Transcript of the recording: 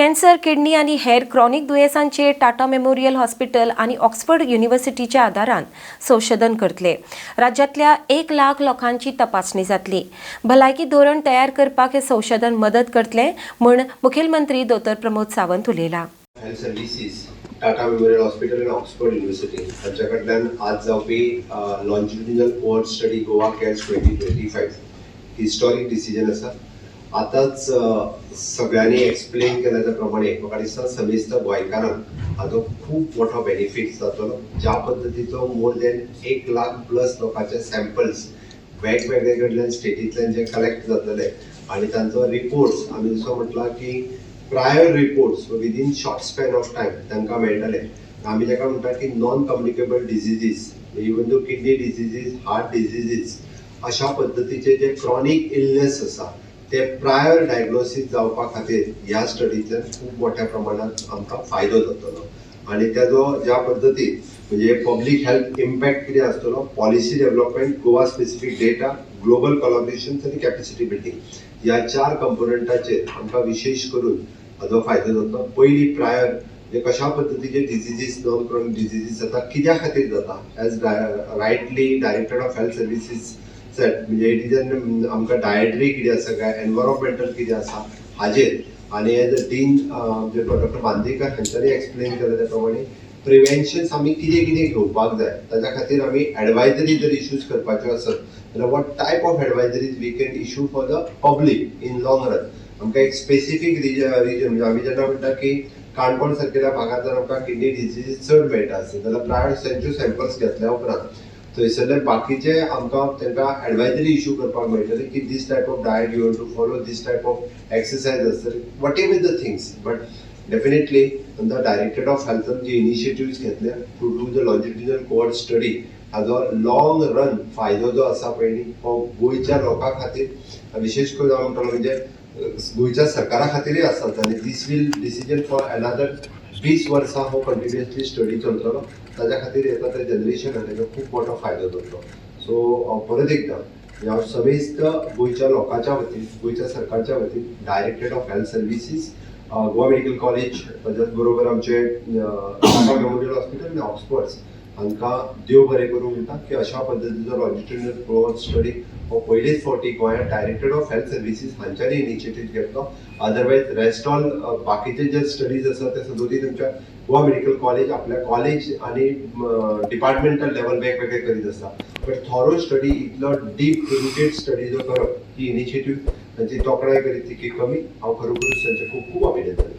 Cancer, kidney आनी हेर chronic दुयेंसांचेर टाटा मेमोरियल हॉस्पिटल आनी ऑक्सफर्ड युनिव्हर्सिटीच्या आदारान संशोधन करतले. राज्यांतल्या 1 लाख लोकांची तपासणी जातली. भलायकी धोरण तयार करपाक हें संशोधन मदत करतलें म्हूण मुखेलमंत्री दोतोर प्रमोद सावंत उलयला. Health services, Tata memorial hospital आनी ऑक्सफर्ड युनिव्हर्सिटी हांच्या कडल्यान आज जावपी longitudinal cohort study Goa CARES 2025 historic decision आसा. आतांच सगळ्यांनी एक्सप्लेन केल्या त्या प्रमाणे म्हाका दिसता समेस्त गोंयकारांक हाजो खूब मोठो बेनिफीट जातलो. ज्या पद्दतीचो मोर दॅन 1 लाख प्लस लोकांचे सॅम्पल्स वेगवेगळे कडल्यान, स्टेटींतल्यान जे कलेक्ट जातले आनी तांचो रिपोर्ट्स, आमी जसो म्हटलां की prior reports within short span of time तांकां मेळटले. आमी ताका म्हणटा की non communicable diseases, even though kidney diseases, heart diseases, अशा पद्दतीचे जे क्रॉनीक इलनेस आसा ते प्रायर डायग्नोसीस जावपा खातीर ह्या स्टडींतल्यान खूब मोठ्या प्रमाणात आमकां फायदो जातलो. आनी तेजो ज्या पद्दतीन म्हणजे पब्लीक हेल्थ इम्पॅक्ट कितें आसतलो, policy development, Goa specific data, global collaboration आनी कॅपॅसिटी बिल्डींग ह्या चार कंपोनंटाचेर आमकां विशेश करून हाजो फायदो जातलो. पयलीं प्रायर म्हणजे कशा पद्दतीचे डिझिजीस, नॉन क्रॉनिक डिझिजीस जाता, कित्या खातीर जाता, as rightly Director of Health Services said, म्हणजे it is an आमकां डायटरी कितें आसा काय एनवायरोमेंटल कितें आसा हाजेर. आनी as a dean doctor Bandekar हांच्यांनी एक्सप्लेन केलें त्या प्रमाणे प्रिवेन्शन्स आमी कितें कितें घेवपाक जाय, ताच्या खातीर आमी एडवायजरी जर इश्यूज करपाच्यो आसत जाल्यार what type of advisories we can issue for the public in long run. आमकां एक स्पेसिफीक रिजन, म्हणजे आमी जेन्ना म्हणटा की काणकोण सारकेल्या भागांत जर आमकां किडनी डिजीज चड मेळटा आसत जाल्यार प्रायर तांच्यो सॅम्पल्स घेतल्या उपरांत थंयसरले बाकीचे आमकां तांकां एडवायजरी इशू करपाक मेळटले की this type of diet you have to follow, this type of exercise आसतली, whatever the things. But definitely the Directorate of हेल्थान जे इनिशिएटिव्स घेतले to do the longitudinal cohort study, हाजो लॉंग रन फायदो जो आसा पळय न्ही, हो गोंयच्या लोकां खातीर, विशेश करून हांव म्हणटलो म्हणजे गोंयच्या सरकारा खातीरय आसात. आनी this will decision for another 20 वर्सां हो कंटिन्युअसली स्टडी चलतलो. ताज्या खातीर येता त्या जनरेशनाक तेजो खूब मोठो फायदो जातलो. सो परत एकदां हांव समेस्त गोंयच्या लोकांच्या वतीन, गोंयच्या सरकारच्या वतीन directorate of health services, Goa medical college, ताच्याच बरोबर आमचे टाटा मेमोरियल हॉस्पिटल आनी ऑक्सफर्ड्स हांकां देव बरें करूं म्हणटा की अशा पद्दतीचो लॉन्जिट्युडनल कोहोर्ट स्टडी हो पयलेच फावटी गोंयांत डायरेक्टरेट ऑफ हेल्थ सर्विसीस हांच्यांनी इनिशिएटीव घेतलो. अदरवायज रेस्ट ऑल बाकीचे जे स्टडीज आसा ते सदोदी तुमच्या गोवा मेडिकल कॉलेज आपल्या कॉलेज आनी डिपार्टमेंटल लेवल वेगवेगळे करीत आसा. बट थॉरो स्टडी, इतलो डीप रुटेड स्टडी जो करप ही इनिशिएटीव तांची तोखणाय करीत तितकी कमी. हांव खरोखरूच तांचें खूब खूब अभिनंदन